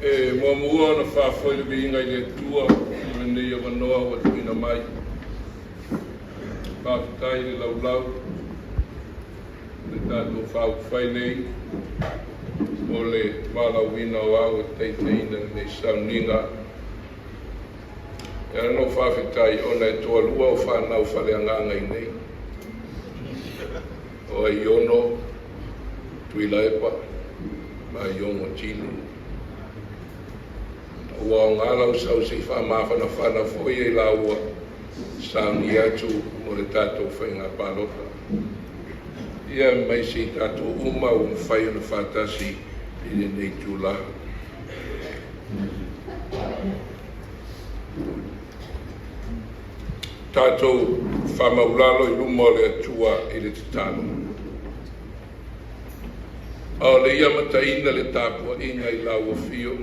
E muamua ona faafoi le viiga i le Atua i lenei avanoa ua tuuina mai. Faafetai le laulau o le tatou faaupufai nei mo le valaauina o au e taitaiina lenei sauniga. E ala ona ou faafetai ona e toalua au fanau faaleagaga i inei, o Aiono Tuilaepa ma Aiono Tile. Ua aoga lau sau se i faamafanafana foi e laua sauni atu mo le tatou faiga palota. Ia mai se i tatou uma ua mafai ona faatasi i lenei itula. Tatou faamaulalo i luma o le Atua i le tatalo. A o le i amataina le tapuaiga i lau afio,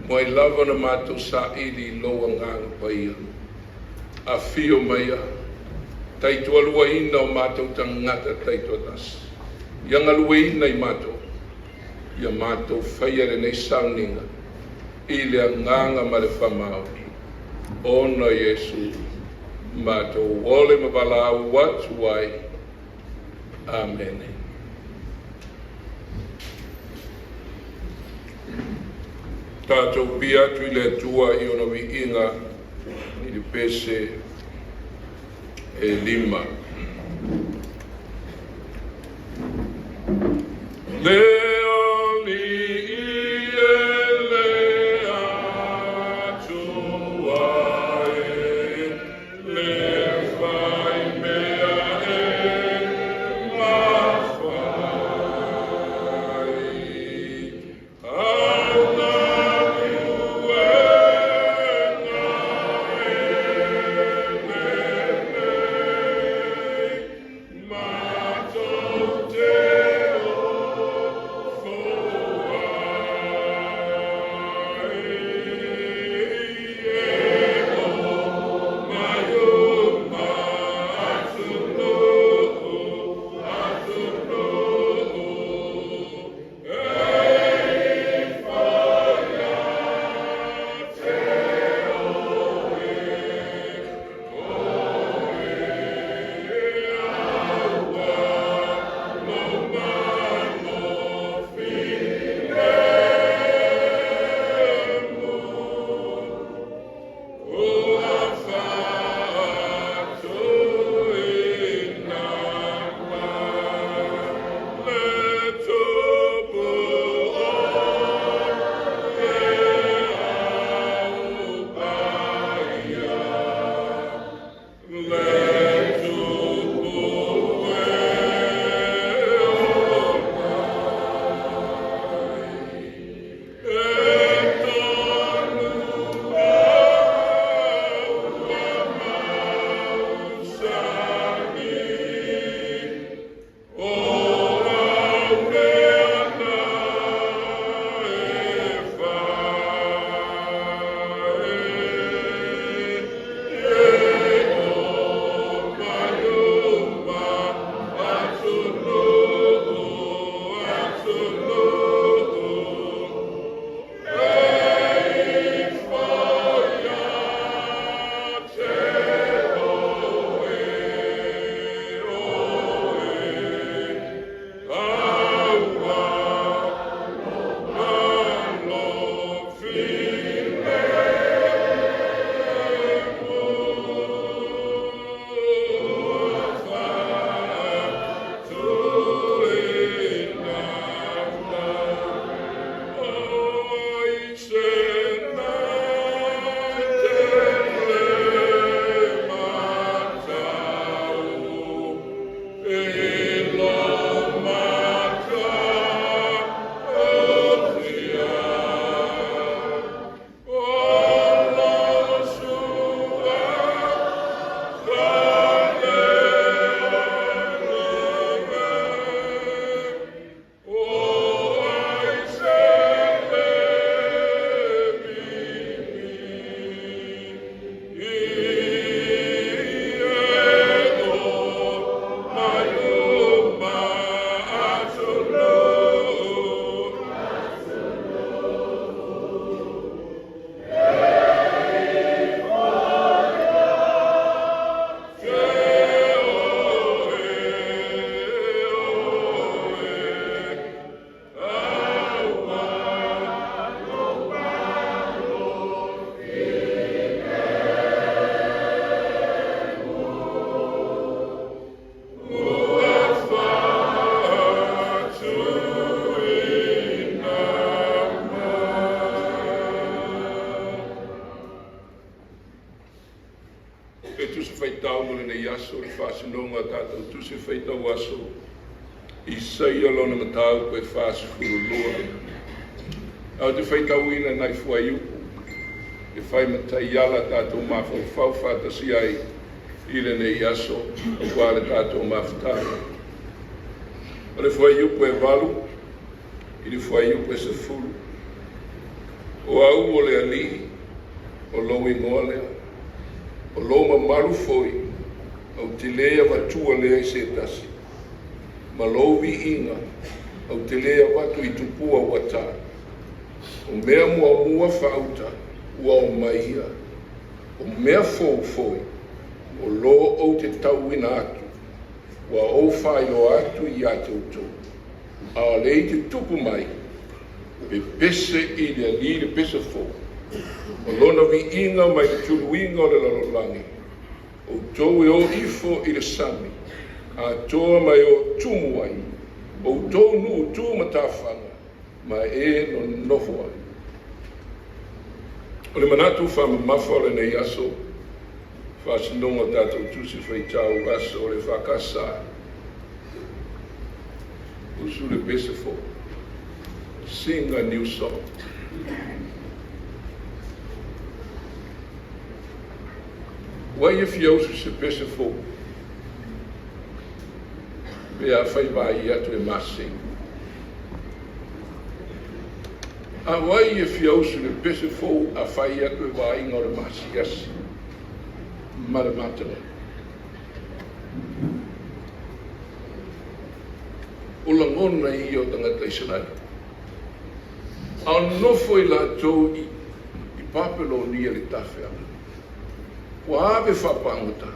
mai lava na matou saili i lou agaga paia. Afio maia, taitoaluaina o matou tagata taitoatasi, ia galueina i matou, ia matou faia lenei sauniga i le agaga ma le faamaoni, ona Iesu matou ole ma valaau atu ai. Amene. Tatou pia atu i le Atua i ona viiga i le pese e 5. Le Alii e le Atua e le fai mea e mafai. Au galuega e lelei. Faitau mo lenei aso, le faasinoga a tatou Tusi Faitau Aso, Isaia lona mataupu e 42. Ae ou te faitauina nai fuaiupu e fai ma taiala tatou mafaufau faatasi ai i lenei aso aua le tatou mafutaga. O le fuaiupu e 8 i le fuaiupu e 10. O au o le Alii, o lou igoa lea, o lou mamalu foi, ou te lē avatua lea i se tasi, ma lou viiga, ou te lē avatu i tupua ua ta. O mea muamua faauta ua o mai ia, o mea fou foi, o lo ou te tauina atu, ua ou faailoa atu ia te outou. A o le i tutupu mai, pepese i le Alii le pese fou, o lona viiga mai le tuluiga o le lalolagi. Outou e o ifo i le sami, atoa ma e o tumu ai, outou nuu tu matafaga, ma e nonofo ai. O le manatu faamamafa o lenei aso, faasinoga o tatou Tusi Faitau Aso o le EFKS, usu le pese fou, sing a new song. Ua ia fia usu se pese fou, pe afai vaai atu e masei. A o ai e fia usu le pese fou afai atu e vaaiga o le masiasi ma le mataga? O lagona ia o tagata Isaraelu. A o nofo i latou i Papelonia le tafeaga, ua ave faapagota,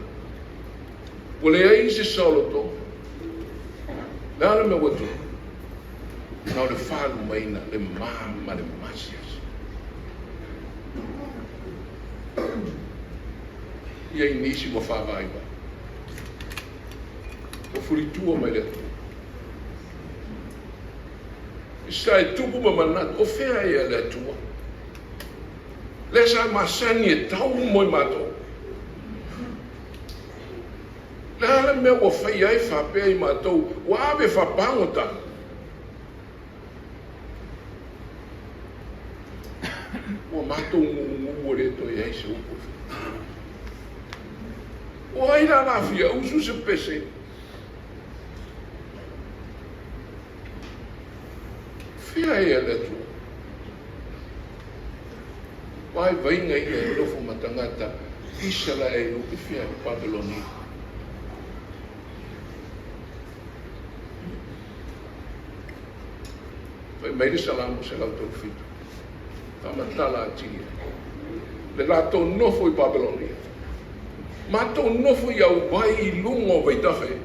ua leai se saolotoga. Le a le mea ua tupu? Na o le faalumaina le ma ma le masiasi. Ia i nisi ua faavaivai, ua fulitua mai le Atua. Sa e tupu ma manatu, o fea ea le Atua? Lea sa masani e tau mo i matou. Le a le mea ua faia ai faapea i matou, ua ave faapagota. Ua matou gugu ua le toe i ai se upu e faia. O ai la la fia usu se pese? Fea ea le Atua? Vaivaiga ia e nofo ma tagata Isaraelu i fea i Papelonia. Fai mai le Salamo 137, faamatala atili ai le latou nofo i Papelonia. Matou nofo i auwai i luga o vaitafe,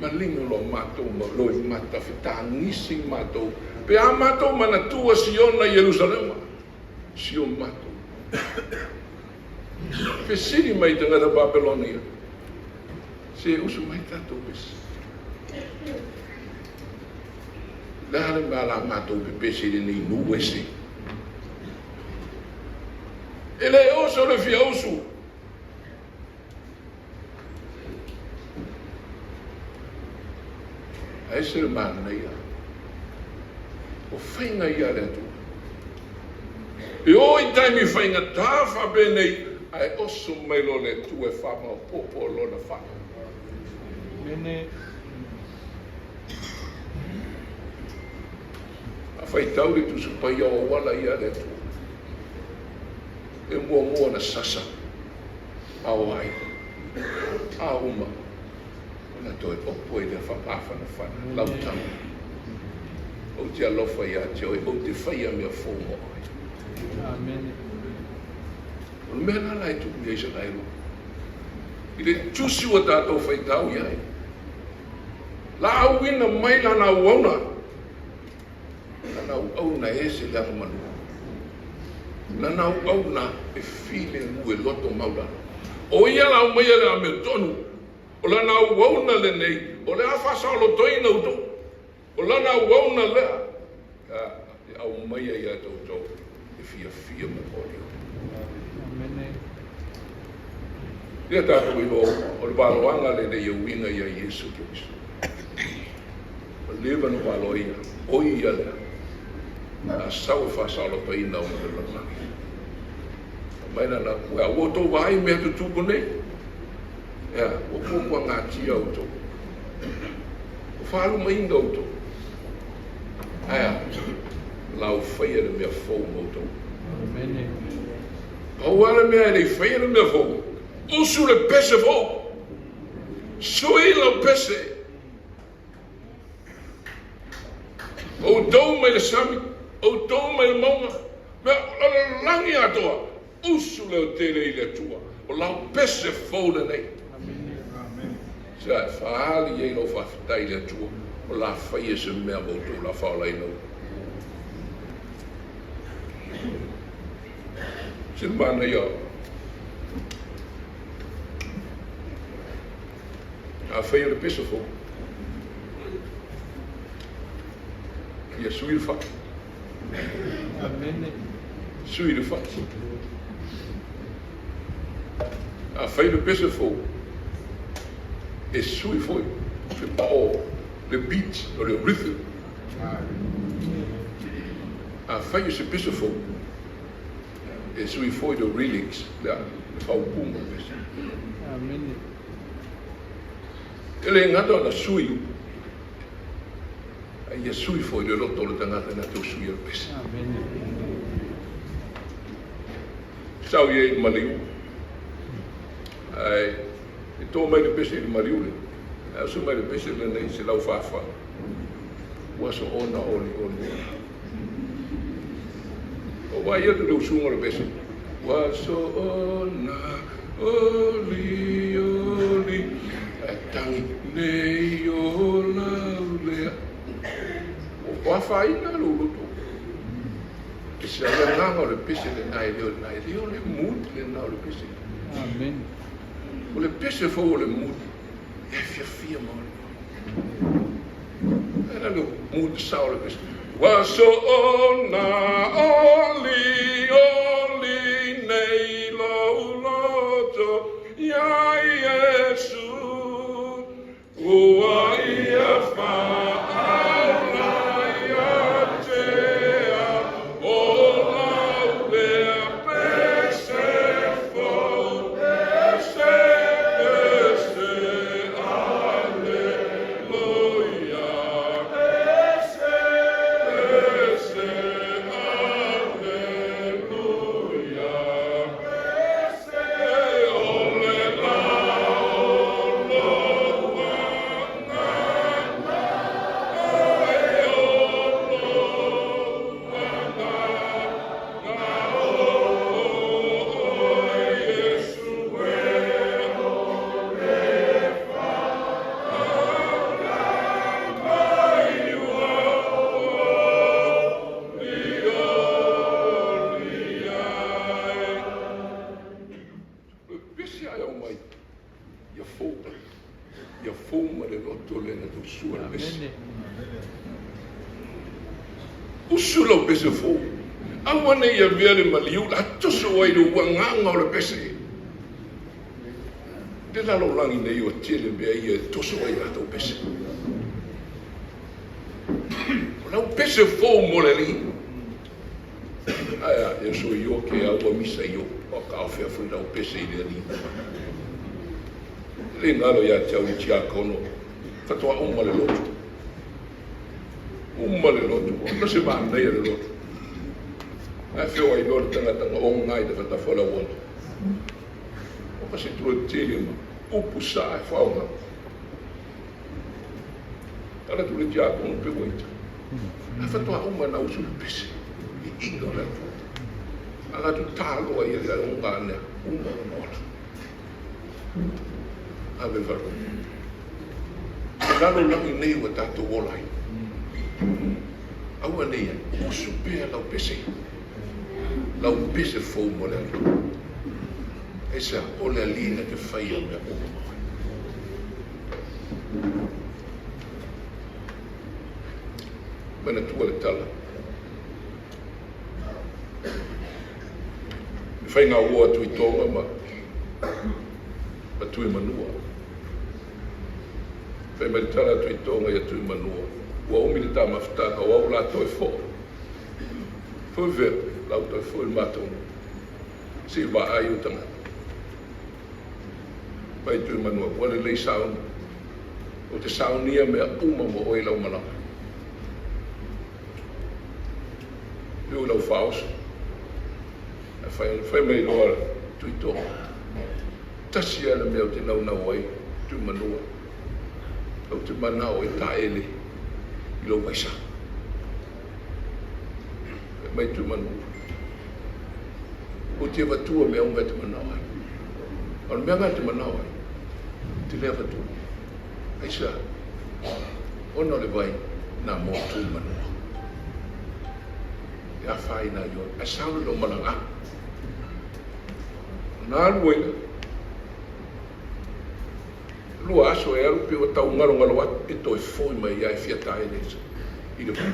malino loa matou ma loimata, fetagisi matou, pe a matou manatua Siona i Ierusalema, si o matou. Fesili mai tagata Papelonia, se usu mai tatou pese. Le a le mea la matou pepese i lenei nuu ese. E le oso le fia usu. Ae ese le manaia o faiga ia a le Atua. E oo i taimi faigata faapenei, ae oso mai loa le Atua e faamaopoopo lona faa. A faitau le Tusi Paia o auala ia a le Atua, e muamua ona sasa a o ai, a uma ona toe opo i lea faamafanafana lau tama. Ou te alofa ia te oe, ou te faia mea fou mo oe. Amene. O le mea la la e tupu ia Isaraelu i le tusi ua tatou faitau i ai, laauina mai lana auauna, lana auauna e ese le agamalu, lana auauna e filemu e loto maulalo. O ia la aumaia le amiotonu, o lana auauna lenei, o le a faasaolotoina outou. O lana auauna lea, e aumaia ia te outou e fiafia ma olioli. Amene. Lea tatou iloa uma, o le valoaga lenei e uiga ia Iesu Keriso. Ua leva ona valoia, o ia lea, a sau e faasaolotoina uma le lalolagi. Fai mai lana, ua outou vaai i mea tutupu nei? Ea, ua puapuagatia outou. Ua faalumaina outou. Ae a? Lau faia le mea fou ma outou. Pau lava le mea e le i faia le mea fou, usu le pese fou. Sui lau pese. Outou mai le sami, outou mai le mauga, mea lalolagi atoa, usu leotele i le Atua. O lau pese fou lenei. Sa e faaali ai lau faafetai i le Atua, o la faia se mea ma outou la faaolaina outou. Se manaia. Afai o le pese fou, ia sui le fai. Sui le fai. Afai le pese fou, e sui foi le pao, le beat o le rhythm. Afai o se pese fou, e sui foi le lyrics, le faaupuga o le pese. E le gata ona sui upu, a ia sui foi le loto o le tagata na tau sui o le pese. Sau ia i le maliu. Ae, e to mai le pese i le maliu le. Ae oso mai le pese lenei se lau whawha. Ua so ona oli oli. O wai atu le usuga o le pese. Ua soona olioli ae tangi nei o lau lea. Ua afaina lou loto. E se le agaga o le pese lena e le o lena, e le o le mood lena o le pese. Amen. O le pese fou o le mood, e fiafia ma olioli. E le mood sao o le pese. Ua soona olioli nei lou loto iā Iesu. Ua ia faaola ia te au, o lau lea pese fou, pese, pese, aleluia. Pese, pese, aleluia. Pese, o le la o lou agaga, e o lou agaga, o oe Iesu e o le faaola mai ua olioli ai. Pepesi ai au mai ia fou, ia fou ma le loto le na tau sua le pese. Usu lau pese fou. Aua ne i avea le maliu la toso ai le uagaga o le pese. Le lalolagi nei ua tele mea ia e toso ai latou pese. O lau pese fou mo le Alii. Ae a, e so io ke au ua misa io, o ka o fea foi lau pese i le Alii. E le galo ia te au le tiakono, faatoa uma le lotu. Uma le lotu, ona se manaia le lotu. Ae feoai loa le tagata na oga i le fatafa o le auala. O ka se tua tele ma upu sa e faoga. Ala tu le tiakono pe waita. Ae faatoa uma na usu le pese. I inga o le Atua. Ala tu taloa ia le oga nea. Uma ona ola. Ave le faalogo. O lalolagi nei ua tatou ola ai. Aua nei ai. Usu pea lau pese. Lau pese fou mo le Alii. Aisea? O le Alii na te faia mea uma ma oe. Manatua le tala. Le faiga uo atu i Tonga ma Ma Tuimanua. Fai mai le tala a Tuitoga ia Tuimanua, Ua umi le ta mafutaga, o au o le a toe foi. Foi fea? O le a ou toe foi i le matou nuu. Se i vaai ou tagata. Fai Tuimanua, Ua lelei sauni. Ou te saunia mea uma mo oe i lau malaga. Fiu i lau faaoso. Ae fai, fai mai loa Tuitoga, Tasi lava le mea ou te naunau ai, Tuimanua, ou te manao e taele i lou vaisa. Fai mai Tuimanua, Ou te avatua mea uma e te manao ai. O le mea lena e te manao ai, ou te le avatua. Aisea? Ona o le vai na mo Tuimanua. E afaina ai oe, ae sau i lou malaga. Ona alu ai lea. Lua aso e alu pei ua tau galogalo atu e toe foi mai ia e fia taele i le vai.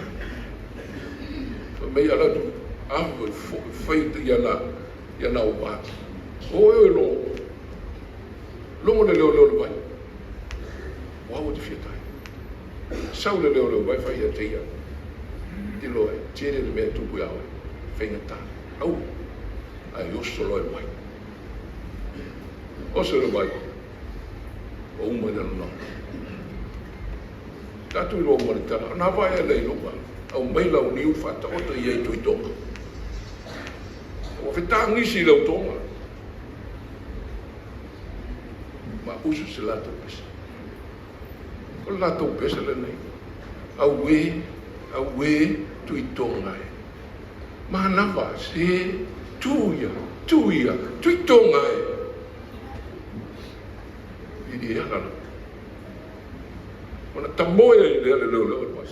Fai mai ala atu, alu e foi, fai ia na, ia na ua. O oe logo. Logo le leo leo le vai. O au te fia taele. Sau le leo leo vai fai ia te ia. Te loa e tele le mea tupu ia oe. Faigata. Aua. Ae oso loa i le vai. Oso i le vai. Ua uma i le lalolagi. Tatou iloa uma le tala. Ona vaai lea i luga, aumai lau niu faataoto i ai Tuitoga. Ua fetagisi i lau toga. Ma usu se latou pese. O le latou pese lenei. Auē, auē, Tuitoga e. Manava se, tu ia, tu ia, Tuitoga e. I i ala la. Ona tamoe ai lea le leo leo o le vai.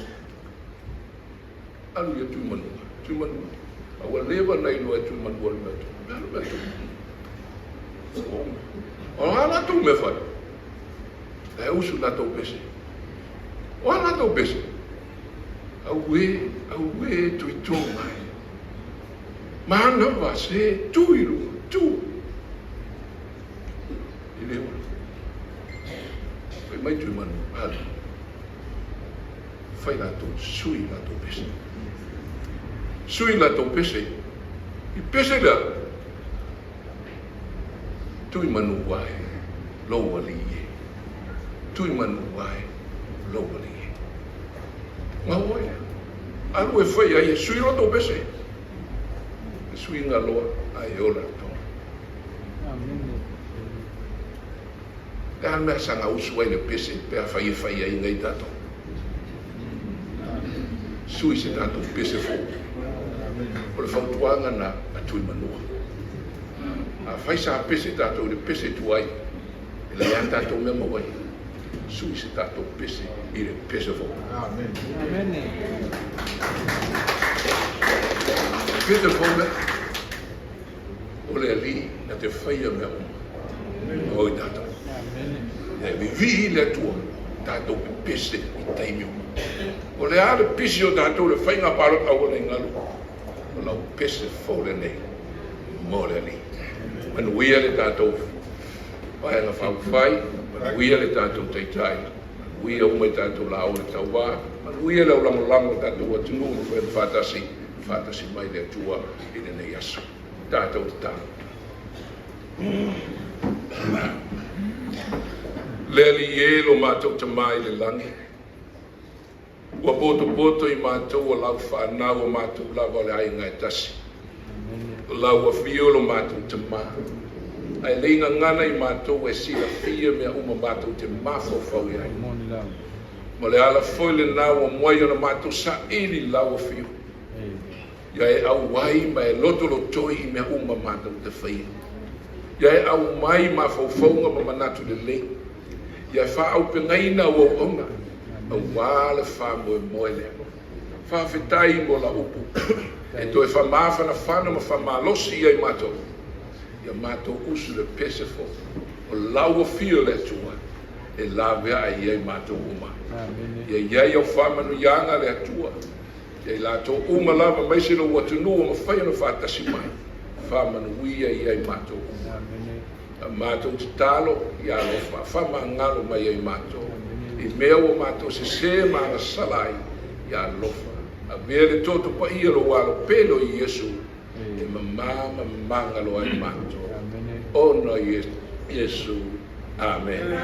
Alu ia Tuimanua, Tuimanua. A ua leva ona iloa e Tuimanua le mea tu. Mea le mea tu. O a latou mea fai? E usu latou pese. O a latou pese? Auē, auē, Tuitoga e. Manava se, tu i luga, tu. I le ola. Fai mai Tuimanu, alu. Fai latou, sui latou pese. Sui latou pese. I pese lea. Tuimanu e, lou alii e. Tuimanu e, lou alii e. Mau ai lea. Alu e fai ai e sui latou pese. E suiga loa ae ola le toga. Le a le mea saga usu ai le pese pe afai e fai ai nei tatou. Sui se tatou pese fou. O le fautuaga na a Tuimanua. Afai sa pese tatou i le pese tuai, e leai lava tatou mea maua ai. Sui se tatou pese i le pese fou. Pese fou lea. O le Alii na te faia mea uma mo i tatou. E vivii le Atua tatou pepese i taimi uma. O le a le pisi o tatou le faiga palota aua ne i galu, o lau pese fou lenei mo le Alii. Manuia le tatou Vaega Faaupufai, manuia le tatou Taitai, manuia uma i tatou laau le tauva, manuia le aulagolago o le tatou atunuu ma fai faatasi, faatasi mai le Atua i lenei aso. Tatou tatalo. Le Alii e, lo matou Tama i le lagi, ua potopoto i matou o lau fanau o matou lava o le aiga e tasi. O lau afio lo matou Tama, ae le i gagana i matou e silafia mea uma matou te mafaufau i ai. Ma le ala foi lena ua muai ona matou saili lau afio, ia e auai ma e lotolotoi i mea uma matou te faia. Ia e aumai mafaufauga ma manatu lelei, ia e faaaupegaina au auauna, aua le faamoemoe lea. Faafetai mo lau upu e toe faamafanafana ma faamalosi i ai matou, ia matou usu le pese fou o lau afio le Atua e laveai i ai matou uma. Ia i ai au faamanuiaga le Atua ia i latou uma lava aemaise lou atunuu ua mafai ona faatasi mai, faamanuia i ai matou uma. A matou tatalo, ia alofa faamagalo mai ai matou i mea ua matou sesē ma agasala ai, ia alofa avea le toto paia o lou Alo pele o Iesu e mamā ma magalo ai matou ona o Iesu. Amene.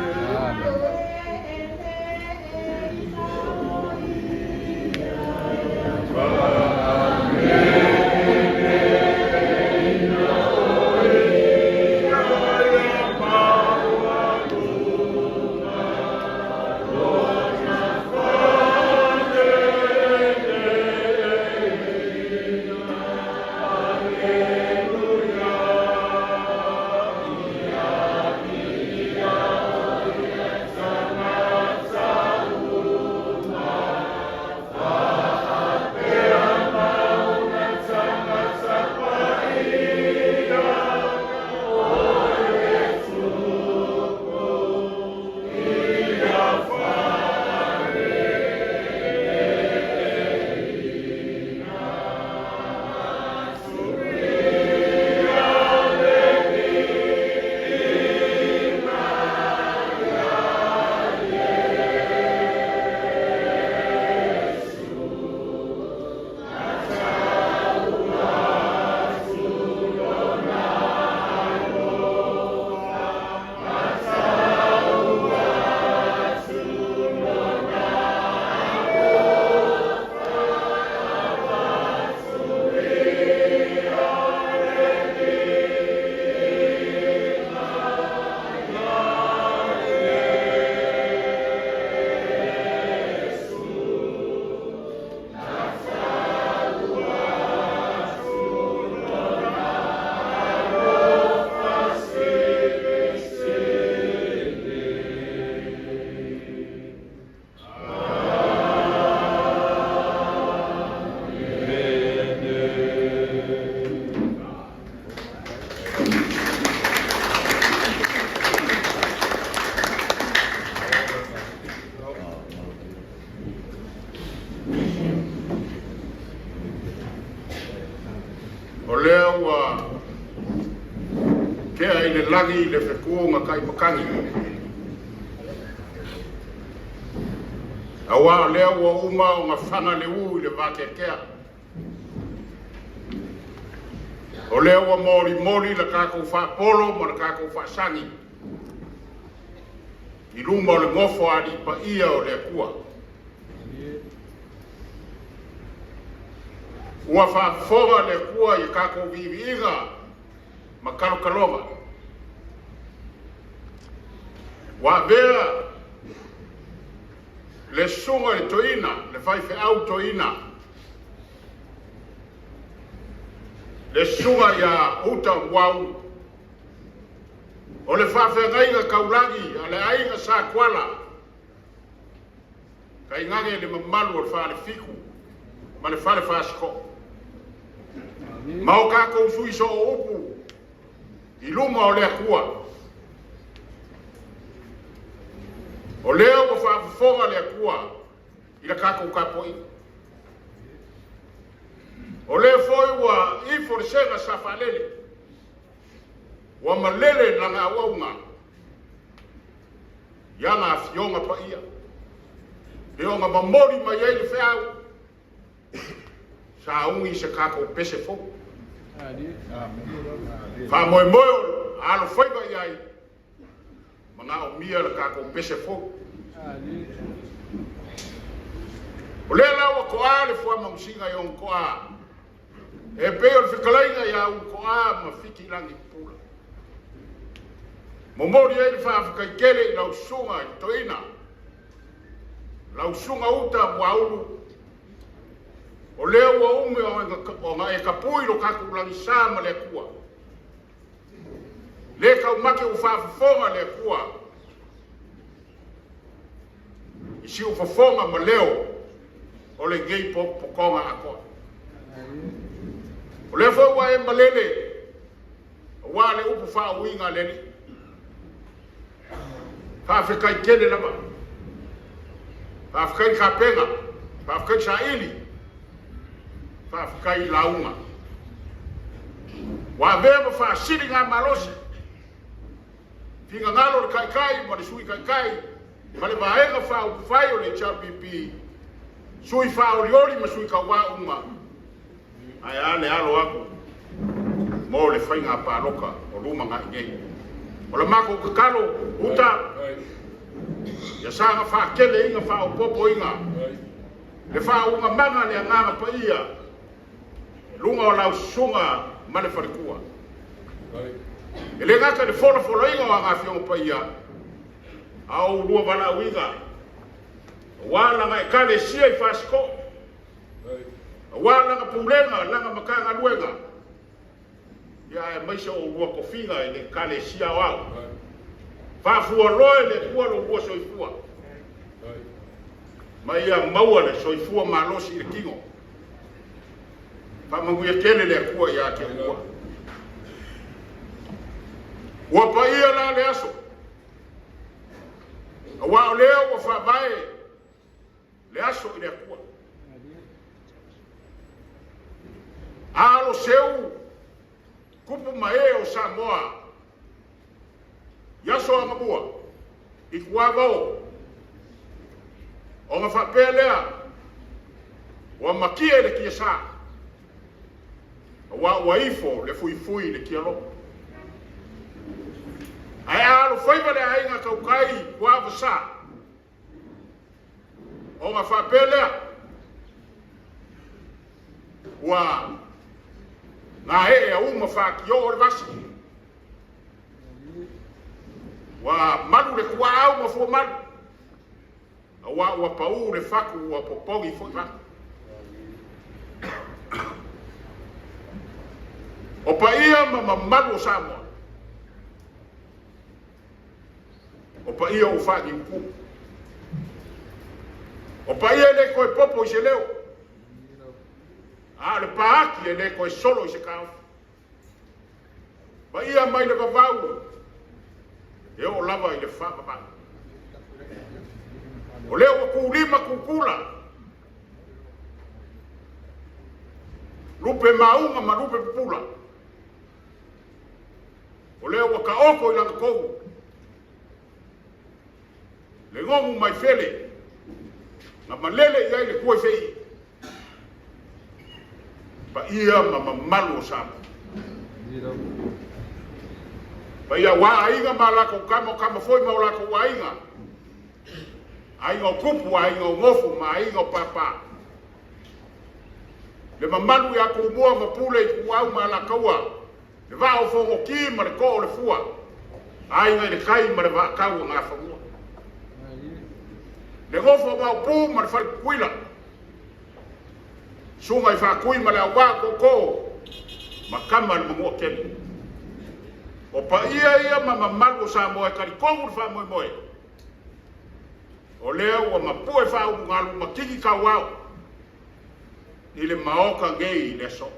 O lea ua tea i le lagi le fetu na taimatagi. Auā o lea ua uma ona fana le ū i le vateatea. O lea ua molimoli le tatou faapolo ma le tatou faasagi i luma o le nofo a alii paia o le Atua. Ua faafofoga le Atua i a tatou viiviiga ma kalokaloga. Ua avea le susuga i le toeaina, le faifeau toeaina, le susuga ia Uta Muaulu, o le faafeagaiga taulagi a le aiga Sa Tuala, tainane le mamalu o le Falefitu ma le Fale Fasitoo, ma o tatou sui sooupu i luma o le Atua. O lea ua faafofoga le Atua i le tatou tapuaiga. O lea foi ua ifo le sega sa faalele, ua malele lana auauna i ana afioga paia, pe ona momoli mai ai le feau, sauni se tatou pese fou. Faamoemoe o alofaiva i ai, manaomia le tatou pese fou. O lea la ua toa le fuamanusina i ona toa, e pei o le fetalaiga ia Ulutoa ma Fiti Pula. Momoli ai le faafetai tele i lau susuga i le toeaina, lau susuga Uta Muaulu, o lea ua umi ona e tapui lo tatou lagisa ma le Atua. Le taumate ua faafofoga le Atua i siufofoga ma leo o lenei potopotoga atoa. O lea foi ua e malele aua le upu faauiga a le Alii. Faafetai tele lava. Faafetai le tapena, faafetai le saili, faafetai i lauga. Ua avea ma faasiligamalosi. Finagalo o le Taitai ma le Sui Taitai ma le Vaega Faaupufai o le HRPP, sui faaolioli ma sui tauva uma, ae a le alo atu mo le faiga palota o lumanai nei. O le matou tatalo uta, ia saga faateleina faaopoopoina le faauuga le Agaga Paia i luga o lau susuga ma le faletua. E le gata i le folafolaina o aga Afioga Paia, a o ulua valaauina, aua laga Ekalesia i Fasito'o, aua laga pulega, laga Matagaluega, ia aemaise o ulua tofiga i le Ekalesia Aoao. Faafualoa e le Atua lo ulua soifua, ma ia maua le soifua malosi i le tino. Faamanuia tele le Atua ia te oulua. Ua paia la le aso, auā o lea ua faavae le aso i le Atua. Alo seu tupu ma e o Samoa i aso agamua i tuavao, ona faapea lea ua matie le tiasa, auā ua ifo le fuifui i le tialogo. Ae a alofaiva le aiga tautai i tuavasa, ona faapea lea ua gae'e auma fatioo le vasi, ua malu le tuaau ma fuamalu, auā ua paū le fatu ua popogi foi vatu. O paia ma mamalu o Samoa, o paia ua faaniutu, o paia e le toe popo i se leo, a o le paati e le toe solo i se taofi. Paia mai le vavau e oo lava i le faavavau. O lea ua tulima tutula, lupe mauga ma lupe pupula. O lea ua taoto i lagatonu le gogu mai fele na malele i ai le tua i feii. Paia ma mamalu o Samoa. Paia aua aiga ma latou tama, o tama foi ma o latou aiga. Aiga o tupu, aiga o nofo ma aiga o papa. Le mamalu ia Tumua ma Pule i Ituau ma Alataua, le vaa o Fonoti ma le too o le fua, aiga i le tai ma le vaatau o Gafanua. Le nofo a Maopu ma le Faletutuila, susuga i Faatui ma le Auvaa Tootoo ma tama le Manuatele. O paia ia ma mamalu o Samoa e talitonu le faamoemoe, o lea ua mapue faaulugalu ma tigi tauao i le maota nei i le aso.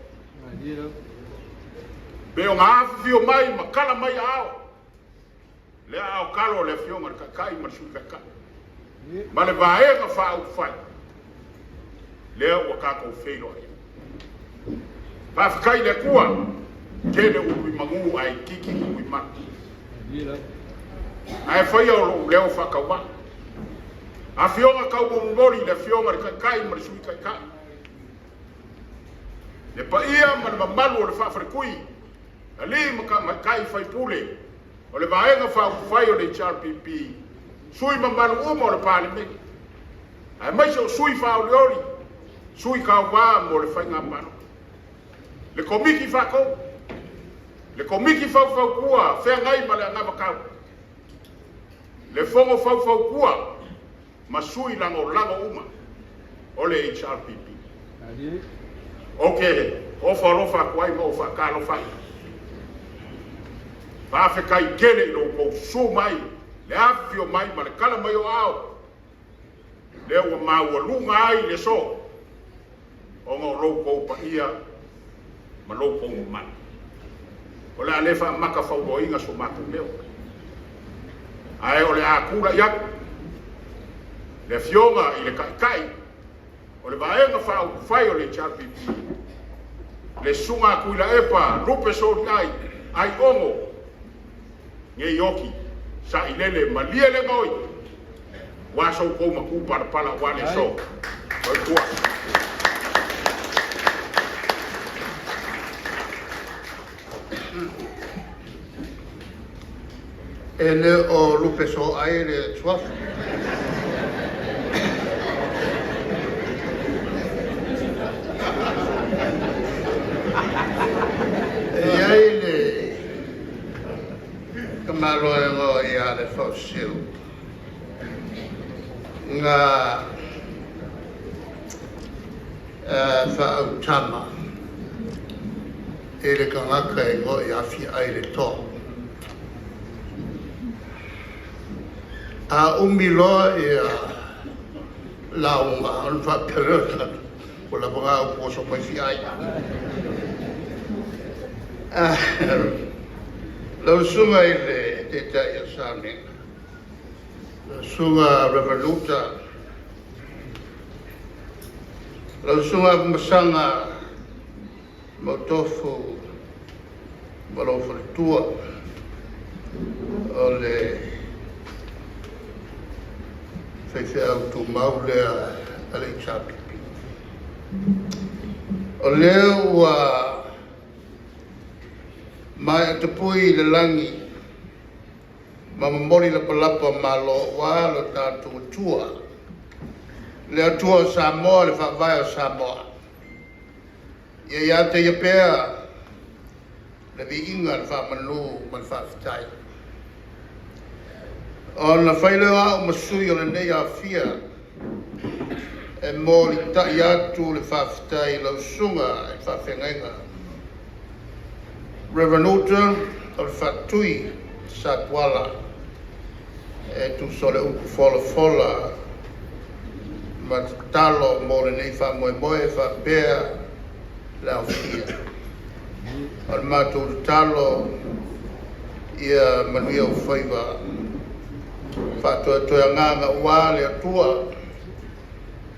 Pe o na afifio mai ma kala mai aao, le aao talo o le Afioga i le Taitai ma le Sui Taitai, ma le Vaega Faaupufai, lea ua tatou feiloai ai. Faafetai i le Atua, tele ulu i manu ae itiiti ulu i manu. Ae faia o lou leo faatauvaa. Afioga taumomomoli i le Afioga i le Taitai ma le Sui Taitai, le paia ma le mamalu o le faafaletui, alii ma tamaitai faipule o le Vaega Faaupufai o le HRPP, sui mamalu uma o le Palemene, aemaise o sui faaolioli, sui tauva mo le faiga palota. Le Komiti Faatonu, le Komiti Faufautua feagai ma le anavatau, le Fono Faufautua ma sui lagolago uma o le HRPP. Ou te ofo alofa atu ai ma ou faatalofa atu. Faafetai tele i lo outou susu mai, le afifio mai ma le kala mai o aao, lea ua maualuga ai le aso, ona o lo outou paia ma lo outou mamalu. O le a le faamata fauloaina so matou leo, ae o le a tulai atu le Afioga i le Taitai o le Vaega Faaupufai o le HRPP, le Susuga a Tuilaepa Lupe Soliai Aiono Neioti. Sailele malie le gaoi ua so kou maku palapala ua le so. Soifua. E le o lupe so ai le suafa. E iai le tamaloa e igoa ia Lefaosiu na faautama i le tagata e igoa ia Fiai le Toa. A umi loa ia lauga ona faapea lea o le tagata, ua lava na upu oso mai Fiai. Lau Susuga i le Taitai o Sauniga, lau Susuga Reverend Uta, lau Susuga Afamasaga Mautofu ma lou faletua, o le faifeau tumau lea a le HRPP. O lea ua maea tapui i le lagi ma momoli lapalapa o malo ua lo tatou Atua, le Atua o Samoa, le faavae o Samoa. Ia ia te ia pea le viiga, le faamanu ma le faafetai. Ona fai lea o au ma sui o lenei aofia e molitai atu le faafetai i lau susuga i le faafeagaiga Reverend Uta o le Faatui Satuala e tusa o le upu folafola ma tatalo mo lenei faamoemoe faapea le aofia. O le matou tatalo ia manuia ou faiva faatoetoe agaga ua le Atua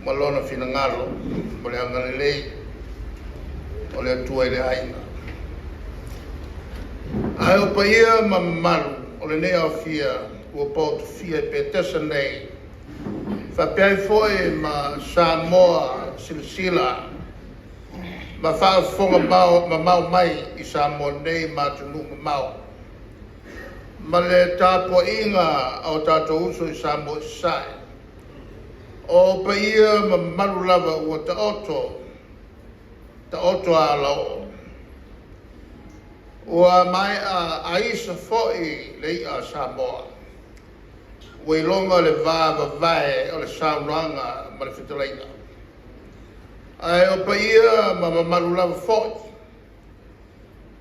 ma lona finagalo mo le agalelei o le Atua i le aiga. Ae o paia ma mamalu o lenei aofia ua paotofia i Petesa nei, faapea ai foi ma Samoa silasila ma faafofoga mamao mai i Samoa nei ma atunuu mamao, ma le tapuaiga a o tatou uso i Samoa i Sasae. O paia ma mamalu lava ua taoto, taoto a alaoo. Ua maea aisa foi le i'a a Samoa. Ua iloga le va vavae o le saunoaga ma le fetalaiga. Ae o paia ma mamalu lava foi,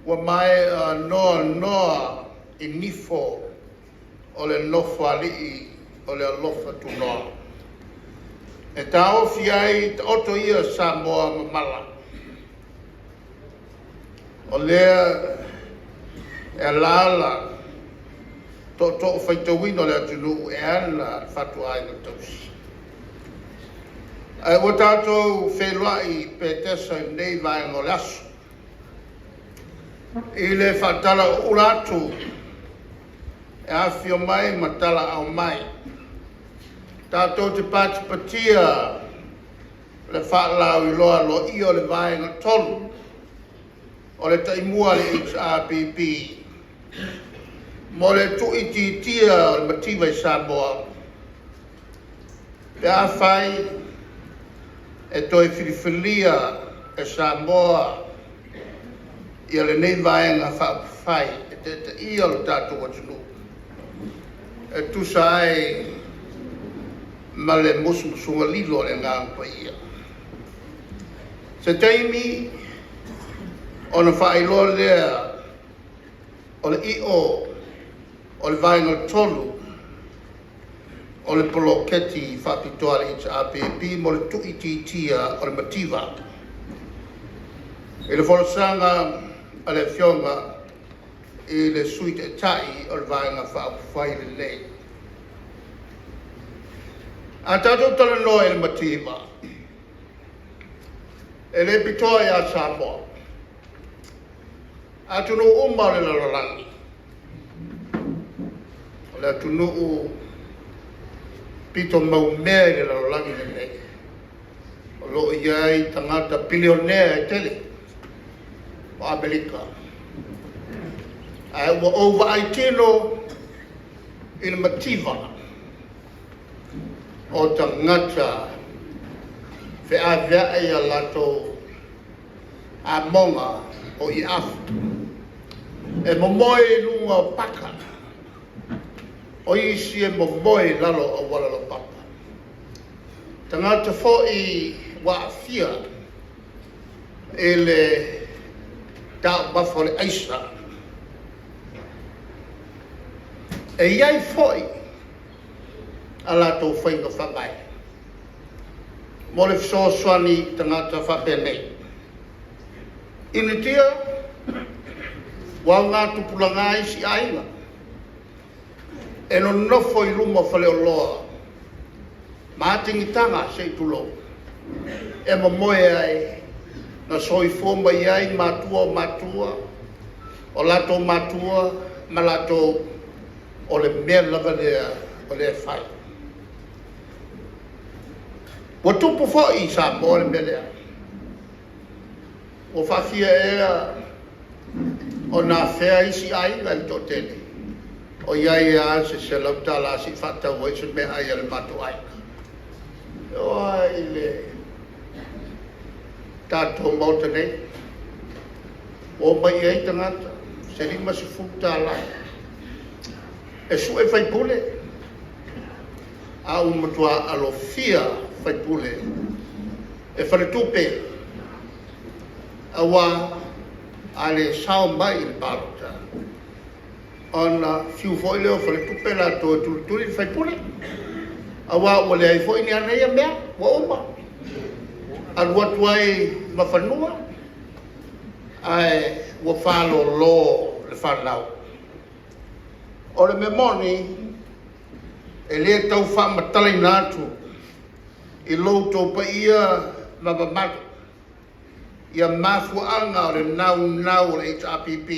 ua maea noa noa i nifo o le nofoalii o le alofa tunoa. E taofi ai taoto ia Samoa mamala. O lea e alaala tootoo faitauina o le atunuu e ana le fatuaiga tausi. Ae ua tatou feiloai Petesa i lenei vaega o le aso i le faatala uula atu e afio mai ma talaau mai. Tatou te patipatia le faalauiloa aloaia o le vaega 3 o le taimua a le HRPP mo le tuuitiitia o le mativa i Samoa pe afai e toe filifilia e Samoa ia lenei vaega faaupufai e taitaia o le tatou atunuu e tusa ai ma le musumusuga lilo o le Agaga Paia. Se taimi ona faailoa lea o le io o le vaega 3 o le poloketi faapitoa a le HRPP mo le tuuitiitia o le mativa. I le folasaga a le Afioga i le Sui Taitai o le Vaega Faaupufai lenei. A tatou talanoa i le mativa, e le pitoa ia Samoa, atunuu uma o le lalolagi. O le atunuu pito maumea i le lalolagi lenei, o lo o i ai tagata pilionea e tele o Amerika. Ae ua ou vaai tino i le mativa o tagata feaveai a latou amoga o ieafu, e momoe i luga o paka, o isi e momoe i lalo o auala laupapa. Tagata foi ua aafia i le taumafa o le aisa. E i ai foi a latou faiga faavae mo le fesoasoani i tagata faapenei. Initia ua augatupulaga isi aiga e nonofo i luma o faleoloa ma atigitaga se i tulou, e momoe ai na soifua mai ai matua o matua, o latou matua ma latou, o le mea lava lea o lea e fai. Ua tupu foi i Samoa le mea lea. Ua faafia ea ona afea isi aiga i le toatele, o i ai lava se $100 se i faatau ai se meaai a le matou aiga. E oo lava i le tatou Maota nei, ua omai i ai tagata se $50 e sue faipule, a ua matua alofia faipule e faletupe, aua a le sao mai i le palota, ona fiu foi lea o faletupe latou e tulituli le faipule, aua ua leai foi ni ana ia mea, ua uma, alu atu ai ma fanua, ae ua faalolo le fanau. O le mea moni, e le tau faamatalaina atu i lo outou paia ma mamalu ia mafuaaga o le naunau o le HRPP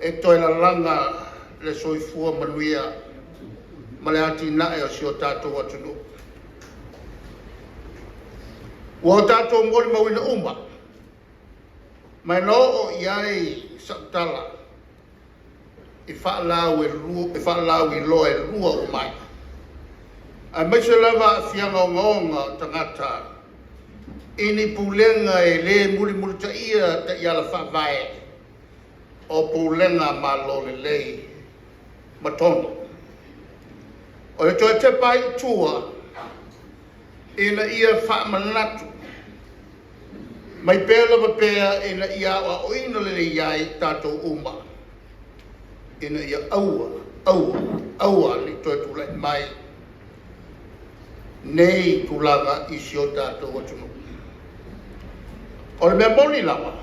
e toe lalaga le soifua manuia ma le atinae o si o tatou atunuu. Ua o tatou molimauina uma, ma e na oo i ai sau tala i faalauiloa e lua ua maea, aemaise lava aafiaga ogaoga o tagata i ni pulega e le mulimulitaia taiala faavae o pulega Malo lelei ma tonu. O le toe tepa ai i tua ina ia faamanatu mai pea lava pea ina ia aoaoina lelei ai tatou uma, ina ia aua, aua, aua ne i toe tulai mai nei tulaga i si o tatou atunuu. O le mea moni lava,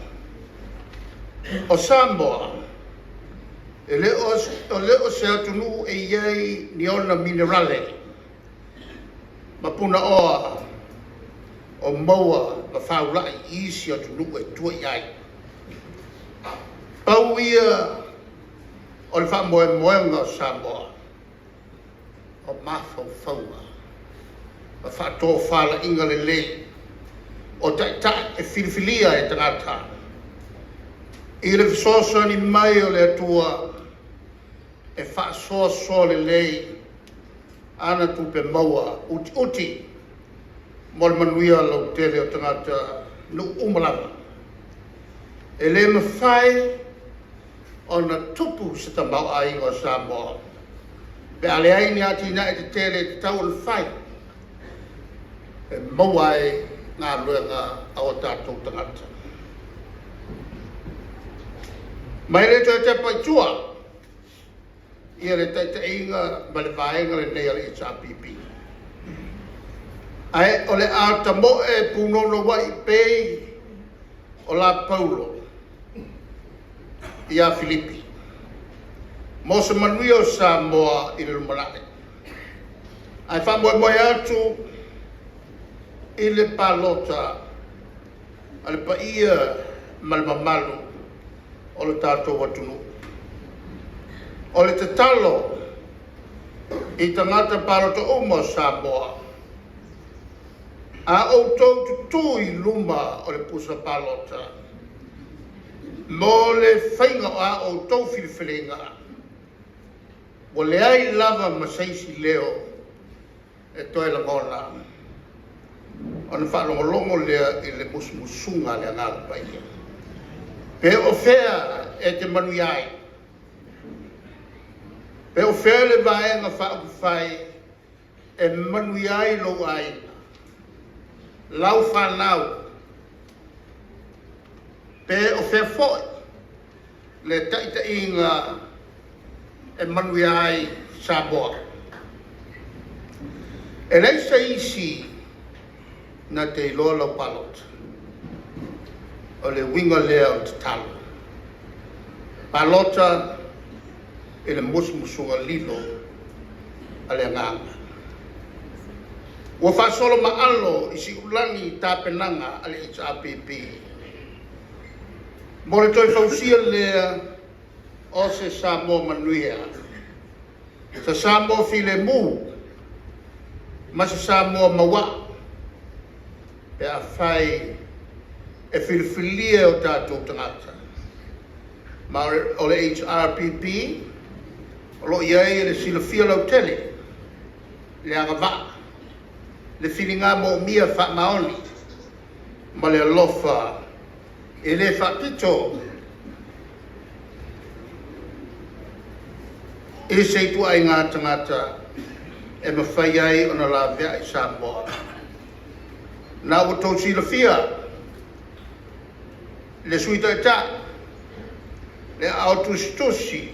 o Samoa, e le o se atunuu e i ai ni ona minerale ma punaoa o maua ma faulai i isi atunuu e tua i ai. Pau ia o le faamoemoega o Samoa, o mafaufauga ma faatofalaiga lelei o taitai e filifilia e tagata i le fesoasoani mai o le Atua e faasoasoa lelei ana tupe maua utiuti mo le manuia lautele o tagata nuu uma lava. E le mafai ona tupu se tamaoaiga o Samoa pe a leai ni atinae tetele e tatau ona fai e maua ai galuega a o tatou tagata. Ma e le toe tepa i tua ia le taitaiga ma le vaega lenei a le HRPP. Ae o le a tamoe punono wai pei o la Paulo ia Filipi, mo se manuia o Samoa i le lumanai. Ae faamoemoe atu i le palota a le paia ma le mamalu o le tatou atunuu. O le tatalo i tagata palota uma o Samoa, a outou tutū i luma o le pusa palota, mo le faiga o a outou filifiliga, ua leai lava ma se isi leo e toe lagona, ona faalogologo lea i le musumusuga a le Agaga Paia. Pe o fea e te manuia ai, pe o fea le Vaega Faaupufai e manuia ai lou aiga, lau fanau, pe o fea foi le taitaiga e manuia ai Samoa. E leai se isi na te iloa lau palota. O le uiga lea o le tatalo. Palota i le musumusuga lilo a le Agaga. Ua faasolo maalo i siulagi tapenaga a le HRPP mo le toe fausia lea o se Samoa manuia, se Samoa filemu ma se Samoa mauaa pe afai e filifilia e o tatou tagata. Ma o le HRPP o lo o i ai le silafia lautele, le agavaa, le filiga moomia faamaoni ma le alofa e le faapito i se ituaiga tagata e mafai ai ona laveai Samoa. Na ua outou silafia le Sui Taitai, le aao tusitusi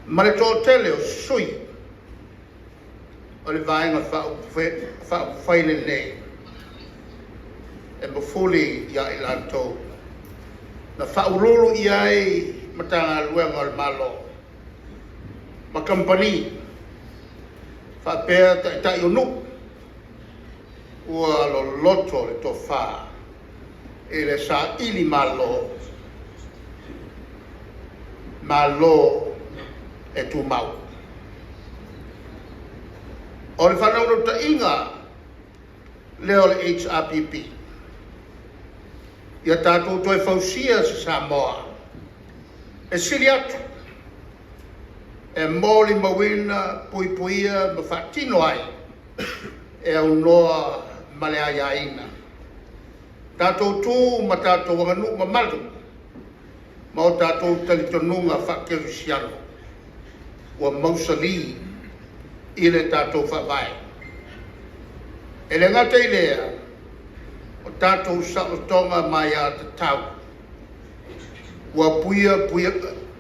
ma le toatele o sui o le Vaega Faaupufai lenei e mafuli ia i latou na faauluulu i ai Matagaluega o le Malo ma kamupani faapea taitai o nuu ua loloto le tofa i le saili malo, malo e tumau. O le faanaunautaiga lea o le HRPP, ia tatou toe fausia se Samoa e sili atu, e molimauina, puipuia ma faatino ai e aunoa ma le aiaina. Tatou tu ma tatou aganuu mamalu ma o tatou talitonuga faakerisiano ua mausali i le tatou faavae. E le gata i lea, o tatou saolotoga ma aia tatau ua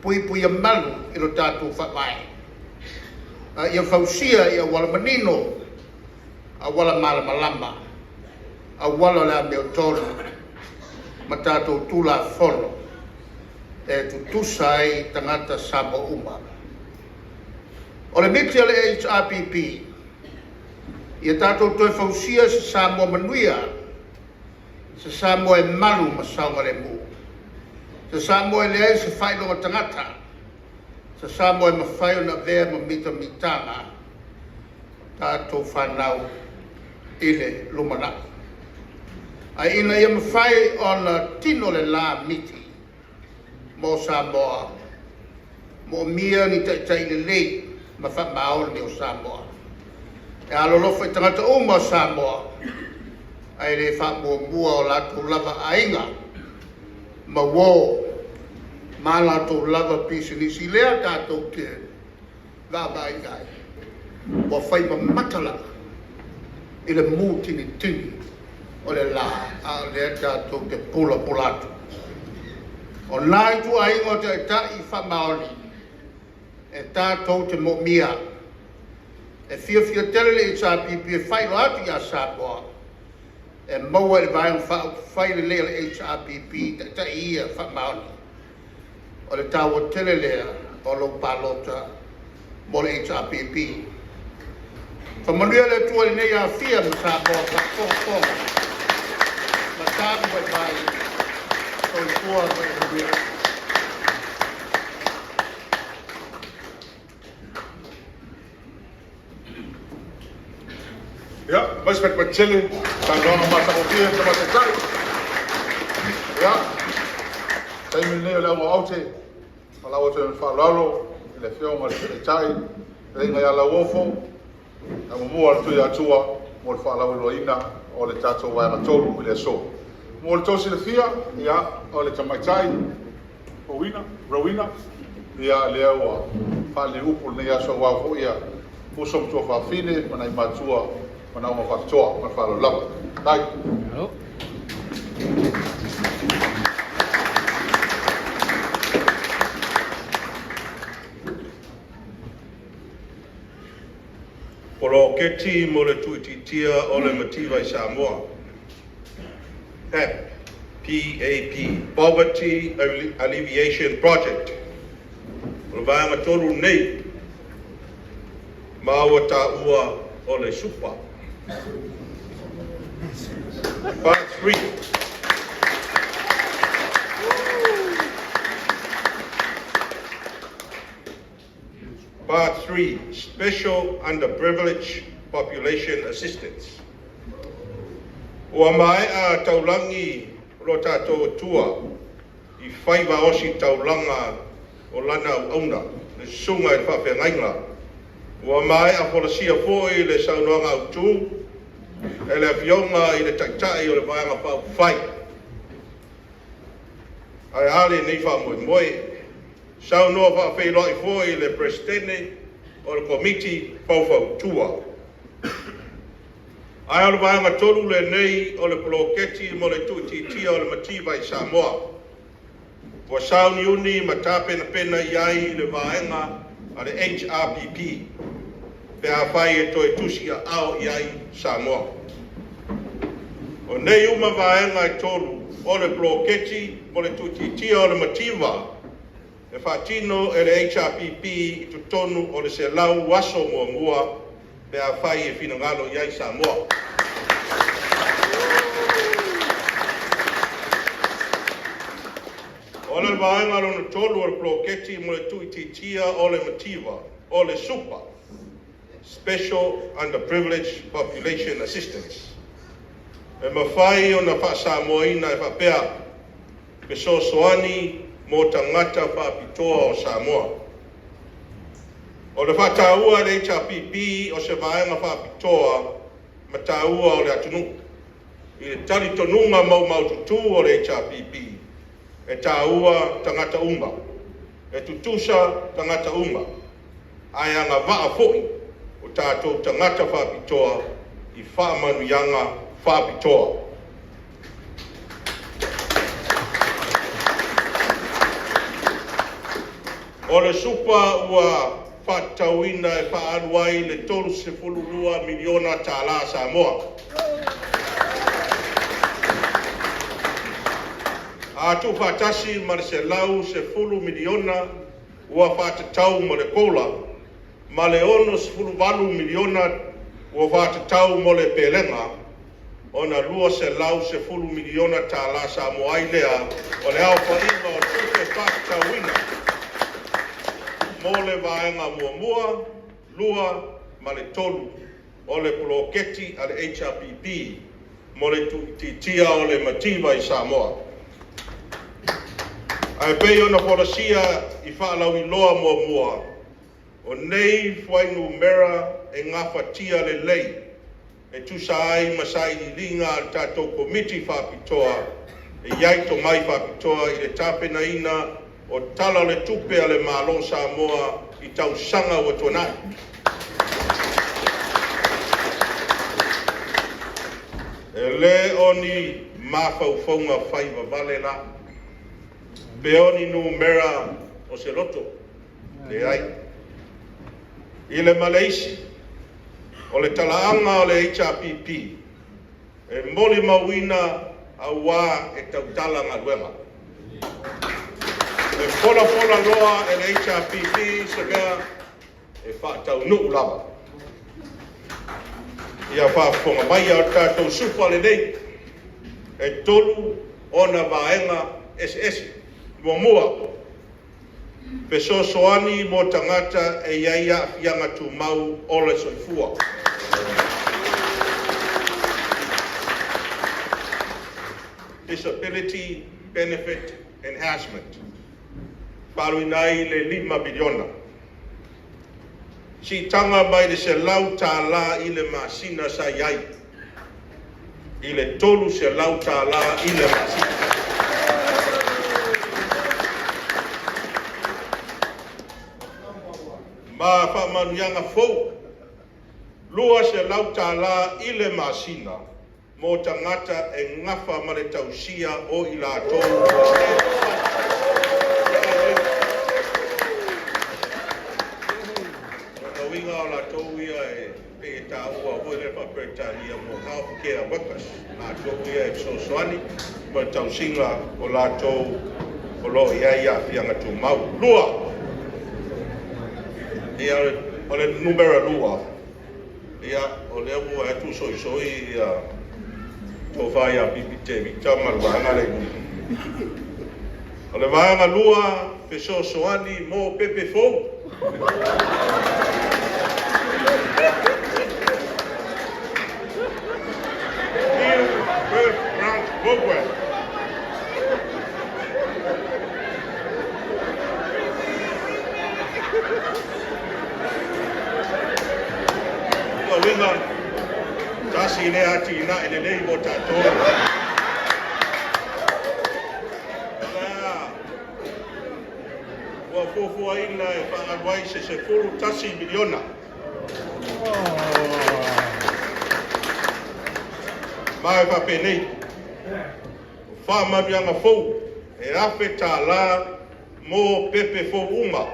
puipuia malu i lo tatou faavae. A ia fausia i auala manino, auala malamalama, auala o le amiotonu ma tatou Tulafono e tutusa ai tagata Samoa uma. O le miti a le HRPP, ia tatou toe fausia se Samoa manuia, se Samoa e malu ma saogalemu, se Samoa e leai se faailoga tagata, se Samoa e mafai ona avea ma mitamitaga tatou fanau i le lumanai. Ae ina ia mafai ona tino le la miti mo Samoa, moomia ni taitai lelei ma faamaoni o Samoa. E alolofa i tagata uma o Samoa, ae le faamuamua o latou lava aiga, ma uo, ma latou lava pisinisi lea tatou te vaavaai i ai. Ua fai mamata lava i le mutinitini o le la, a o lea tatou te pulapula atu. O nai ituaiga o taitai faamaoni e tatou te moomia. E fiafia tele le HRPP e faailoa atu ia Samoa e maua i le Vaega Faaupufai lenei a le HRPP taitai ia faamaoni. O le taua tele lea o lou palota mo le HRPP. Faamanuia le Atua i lenei afia ma Samoa faafogafoga ma tapuai mai. Soifua ma ia manuia. tele saunoaga matagofie le Tama Taitai. Ia, taimi lenei o le auga o aute, faalaau atu ai ma le faaaloalo i le Afioga i le Taitai, fetalaiga ia Lauofo, le amomua a le Tuiatua mo le faalauiloaina o le tatou vaega tolu i le aso. Mo le tou silafia, ia, o le tamaitai Rowena, Rowena, ia lea ua faaliliupu lenei aso aua foi ia uso ma tuafafine ma nai matua manaoga faapitoa. Ma le faaaloalo lava. Tai. Poloketi mo le tuuitiitia o le mativa i Samoa. PAP, PAP, Poverty Alleviation Project. O le vaega tolu nei, ma ua taua o le SUPA. Part 3. Part 3, Special Underprivileged Population Assistance. Ua maea taulagi lo tatou Atua i faiva osi taulaga o lana auauna, le susuga i le faafeagaiga. Ua maea folasia foi le saunoaga autu e le Afioga i le Taitai o le Vaega Faaupufai. Ae a lenei faamoemoe? Saunoa faafeiloai foi le Peresetene o le Komiti Faufautua. Ae o le vaega tolu lenei o le poloketi mo le tuuitiitia o le mativa i Samoa. Ua sauniuni ma tapenapena i ai le vaega a le HRPP pe afai e toe tusi aao i ai Samoa. O nei uma vaega e tolu o le poloketi mo le tuuitiitia o le mativa e faatino e le HRPP i totonu o le 100 aso muamua pe afai e finagalo i ai Samoa. O le vaega lona tolu o le poloketi mo le tuuitiitia o le mativa, o le SUPA, Special Underprivileged Population Assistance. E mafai ona faasamoaina e faapea: fesoasoani mo tagata faapitoa o Samoa. O le faataua e le HRPP o se vaega faapitoa ma taua o le atunuu. I le talitonuga maumaututu o le HRPP, e taua tagata uma, e tutusa tagata uma, ae agavaa foi o tatou tagata faapitoa i faamanuiaga faapitoa. O le SUPA ua faatatauina e faaalu ai le $32 miliona tala Samoa. A tuufaatasi ma le $110 miliona ua faatatau mo le COLA ma le $68 miliona ua faatatau mo le pelega, ona $210 miliona tala Samoa ai lea o le aofaiga o tupe faatatauina mo le vaega muamua, lua ma le tolu o le poloketi a le HRPP mo le tuuitiitia o le mativa i Samoa. Ae pei ona folasia i faalauiloa muamua, o nei fuainumera e gafatia lelei e tusa ai ma sailiiliga a le tatou Komiti Faapitoa e i ai tomai faapitoa i le tapenaina o Tala o le Tupe a le Malo o Samoa i tausaga ua tuanai. E le o ni mafaufauga faivavale la, pe o ni numera o se loto, leai. I le ma le isi, o le talaaga o le HRPP e molimauina auā e tautala galuega. E folafola loa e le HRPP se mea e faataunuu lava. Ia faafofoga mai o le tatou SUPA lenei, e tolu ona vaega eseese. Muamua, fesoasoani mo tagata e i ai aafiaga tumau o le soifua. Disability Benefit Enhancement, faaluina ai le $5 miliona. Siitaga mai le $100 i le masina sa i ai, i le $300 i le masina. Ma faamanuiaga fou, $200 i le masina mo tagata e gafa ma le tausia o i latou ua le mafai. O uiga o latou ia e pei e taua foi le faa-Peretania mo healthcare workers, latou ia e fesoasoani mo le tausiga o latou o lo o i ai aafiaga tumau. Lua, ia, o le numera 2, ia, o lea ua atu soisoi ia tofa ia Bibi Tevita ma le vaega lea i luma. O le vaega 2, fesoasoani mo pepe fou. New Birth Grant Program. Ua uiga, tasi lea atinae lelei mo tatou. O ua fuafuaina e faaalu ai se $11 miliona. Ma e faapenei, o faamanuiaga fou e $1,000 mo pepe fou uma.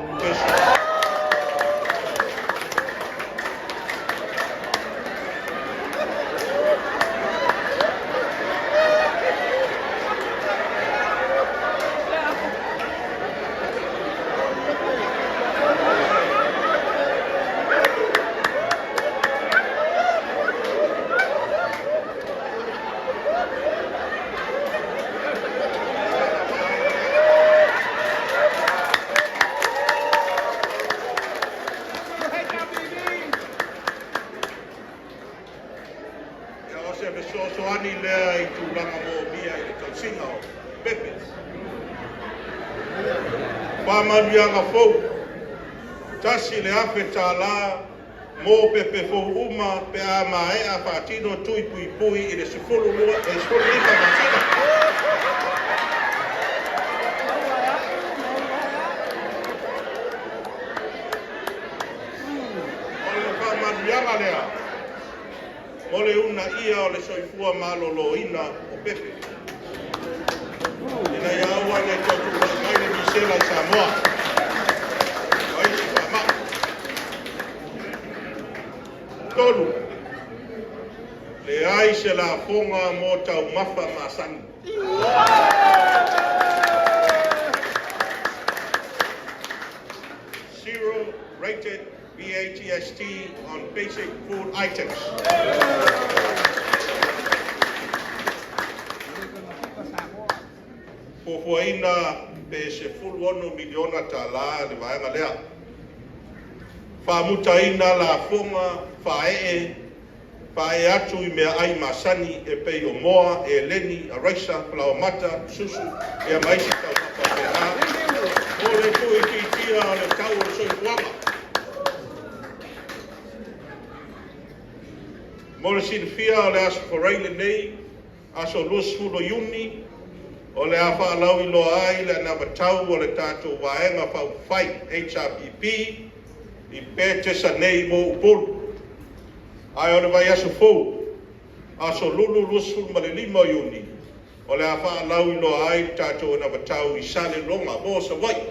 Ia, o se fesoasoani lea i tulaga moomia i le tausiga o pepe. Faamanuiaga fou, $1,000 mo pepe fou uma pe a maea faatino tui puipui i le 12, 15 masina. O le faamanuiaga lea mo le uunaia o le soifua maloloina o pepe. Ina ia aua ne i toe tulai mai le misela i Samoa. Ma isi faamai. 3, leai se lafoga mo taumafa masani. Zero rated VATST on basic food items. Fuafuaina pe $16 miliona le vaega lea. Faamutaina lafoga faaee atu i meaai masani e pei o moa, eleni, araisa, falaoamata, susu, ia ma isi taumafa faapena. Mo le tuuitiitia o le tau o le soifuaga. Mo le silafia o le Aso Faraile lenei, aso 20 o Iuni, o le a faalauiloa ai le anavatau o le tatou Vaega Faaupufai HRPP i Petesa nei mo Upolu. Ae o le vaiaso fou, aso Lulu 25 o Iuni, o le a faalauiloa ai le tatou anavatau i Saleloga mo Savaii.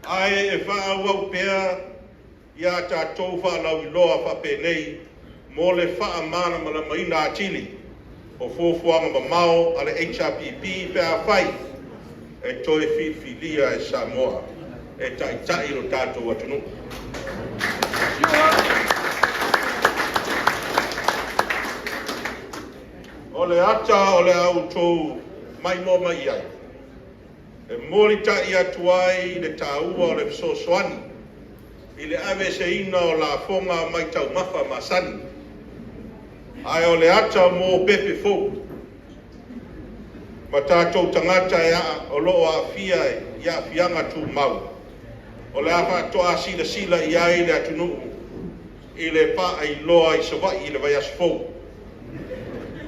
Ae e faaauau pea ia tatou faalauiloa faapenei mo le faamalamalamaina atili o fuafuaga mamao a le HRPP pe afai e toe filifilia e Samoa e taitai lo tatou atunuu. O le ata o le autou maimoa mai ai, e molitai atu ai le taua o le fesoasoani. i le aveeseina o lafoga mai taumafa masani, ae o le ata mo pepe fou ma tatou tagata e o lo o aafia i aafiaga tumau, o le a faatoa silasila i ai le atunuu i le paailoa i Savaii i le vaiaso fou.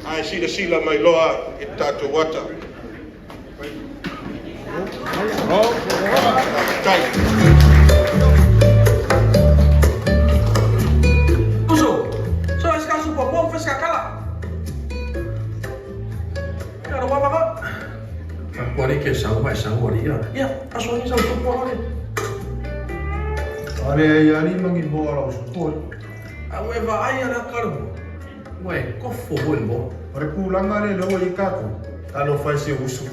Ae silasila mai loa i le tatou ata. Faafetai. Uso, so es ka supa mo fes ka kala. Ya lo va va. Wale ke sau mai sau wale ya. Ya, aso ni sau supa wale. Ale ai ali mangi mo ala usupo. A we va ai ala karu. We kofo hol mo. O le kūlanga le lewa i kākou. Talofa e se uso.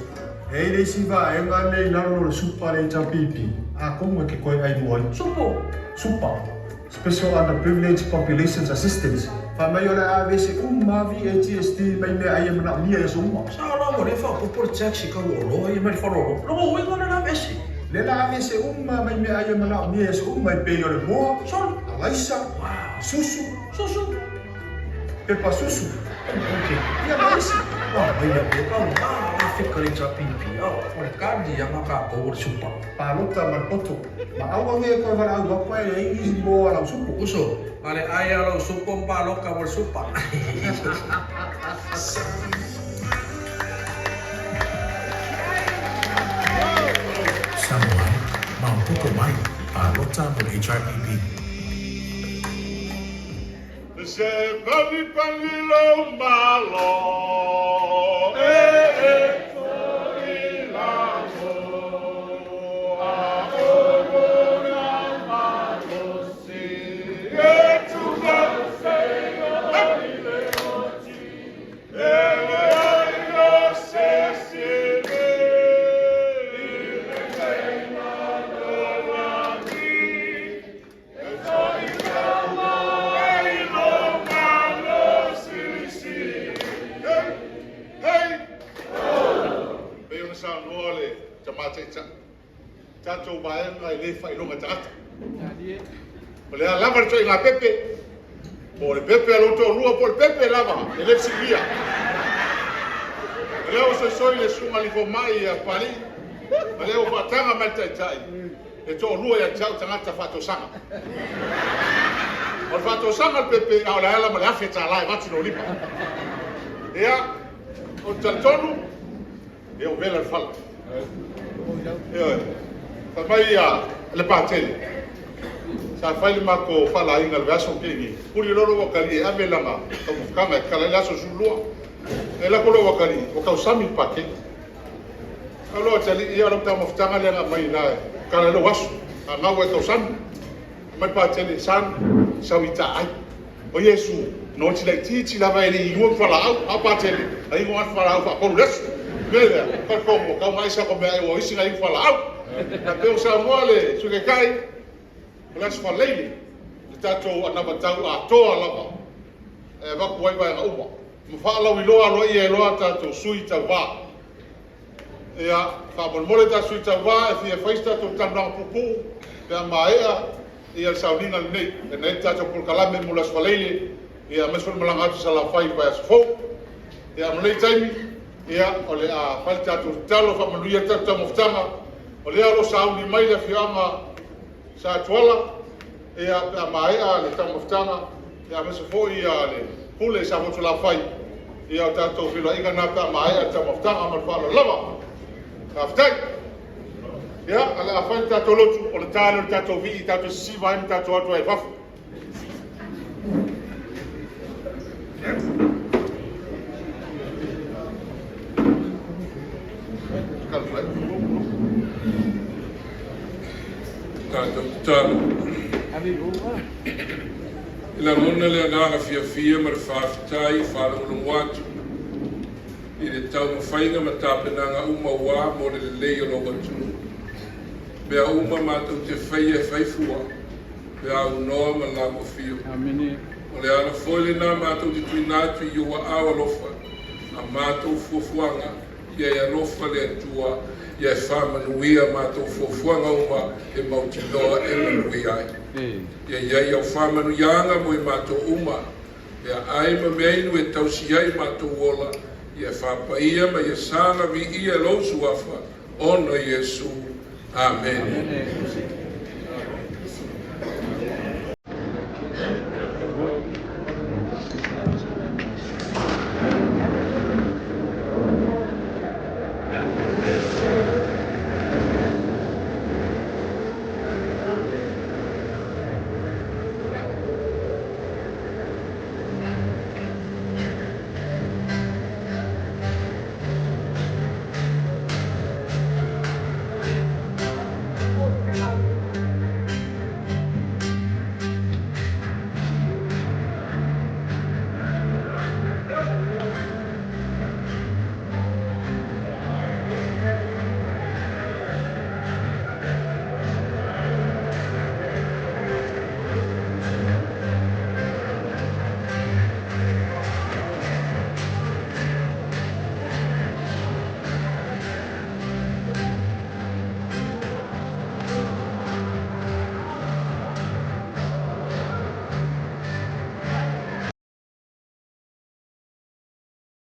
E i le isi vaega le i lalo o le supa le HRPP. Atonu e ke koe ai mo ai. Supo. Supa. Special Underprivileged Populations Assistance. Fai mai o le a aveese uma VAGST mai meaai e manaomia i aso uma. Sa la mo le fa popo le taxi ka wo lo ai mai fa lo. Lo mo winga le la vesi. Le la aveese uma mai meaai e manaomia i aso uma e pei o le moa. Sol. Alaisa. Wow. Susu. Susu. Pepa susu. Okay. Ia ma isi. Ah, mai ia ka ma la fika le HRPP. Ah, o le kandi ya maka ko o supa. Palota ma le poto. Ma aua ne koe valaau atu ai e leai nisi moa a lau supo. Uso, ale ai ala supo paloka mo supa. Samoa, maopoopo mai, palota mo le HRPP. Se pani pani lo malo, e e to i la mo, a o mo na malo si, e tu ma se o i le o ti, e le ai o se si le, i le te ma lo la mi, e to i la mo, e i lo malo si si. Hey, hey! Pei ona saunoa le Tama Taitai, tatou vaega e le faailoga tagata. O le a lava le ituaiga pepe, po o le pepe a lou toalua po o le pepe lava e le fesiligia. O lea ua soisoi le susuga i le fomai ia Papalii, ma lea ua faataga mai le Taitai, e toalua ia te au tagata faatausaga. O le faatausaga o le pepe, a o le ala ma le $1,000 e avatu i lou lima. Ia, ou te talitonu, ia ua vela le fala. Ioe, fai mai ia le Patele, sa fai le matou faalaaiga i le vaiaso na tea nei, puli loa lou atalii e ave lana taumafataga e tatala ai le aso 12. E lako lou atalii, ua tausami le Patele. Au lou atalii, ia o lau taumafataga lea na aumai ina e tatala ai lou aso, a gau ua e tausami. Fai mai le Patele, son, sau i taai. O Iesu, no ti laitiiti lava e le i inua ni fualaau, a o Patele, na inu lava le fualaau faatolu i le aso. O le mea lea, talitonu ua tau maisa ko meaai ua isi na inu fualaau. Na pei ona saunoa le Sui Taitai, o le Aso Faraile, le tatou anavatau atoa lava e avatu ai vaega uma, ma faalauiloa aloaia ai loa tatou sui tauva. Ia, faamolemole tatou sui tauva e fia fai se tatou talanoaga puupuu pe a maea ia le sauniga lenei. E na i ai le tatou polokalame mo le Aso Faraile, ia aemaise foi le malaga atu i Salafai i le vaiaso fou. Ia, ma lenei taimi, ia, o le a fai le tatou tatalo faamanuia le tatou taumafataga. O lea o lo o sauni mai le afioaga Sa Tuala, ia, pe a maea le taumafataga, ia, aemaise foi ia le pule i Samotu-lafai, ia, o tatou feiloaiga na pe a maea le taumafataga ma le faaaloalo lava. Faafetai. Ia, o le a fai le tatou lotu, o le ta lea o le tatou vii, tatou sisiva ai ma tatou atu ai i fafo. Tatou tatalo. E lagona le agaga fiafia ma le faafetai e faalogologo atu i le taumafaiga ma tapenaga uma ua mo le lelei o lou atunuu. Mea uma matou te faia e fai fua pe a aunoa ma lau afio. O le ala foi lena matou te tuuina atu i ou aao alofa a matou fuafuaga. Ia e alofa le Atua, ia e faamanuia matou fuafuaga uma e mautinoa e manuia ai. Ia i ai au faamanuiaga mo i matou uma, meaai ma meainu e tausi ai matou ola, ia e faapaia ma ia saga viia e lou Suafa, ona Iesu. Amene.